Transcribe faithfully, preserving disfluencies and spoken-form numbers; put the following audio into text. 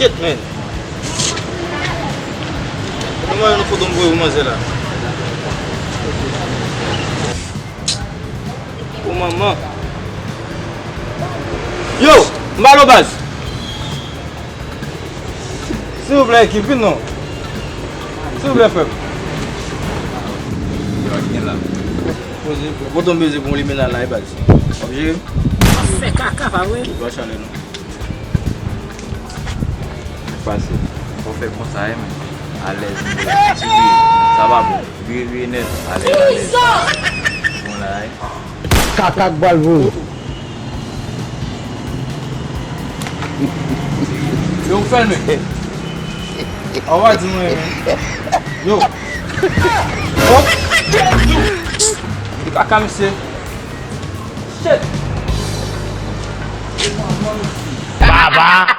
Shit, man. Kòman yon foto m voye pou manzè la? O manman. Yo, m ba lo baz. Silvouplè, ekip, vin non. Silvouplè, frè m. Yo, gen la. Poze, poze, poze m pou yon limonad la, e baz. W ap jere? W ap fè kaka, pa vre? Li pa chalè, non. Fasil. Fò fè konsa, wi, men. Alèz, vire, vire. Sa pa bon. Vire, vire nèt. Alèz, alèz. Bon, la, wi. Kaka k pral voye. Yo, ou fè l, men. Awa, di mwen, men. Yo. Oh. Li pa ka, mesye. Shit. Baba.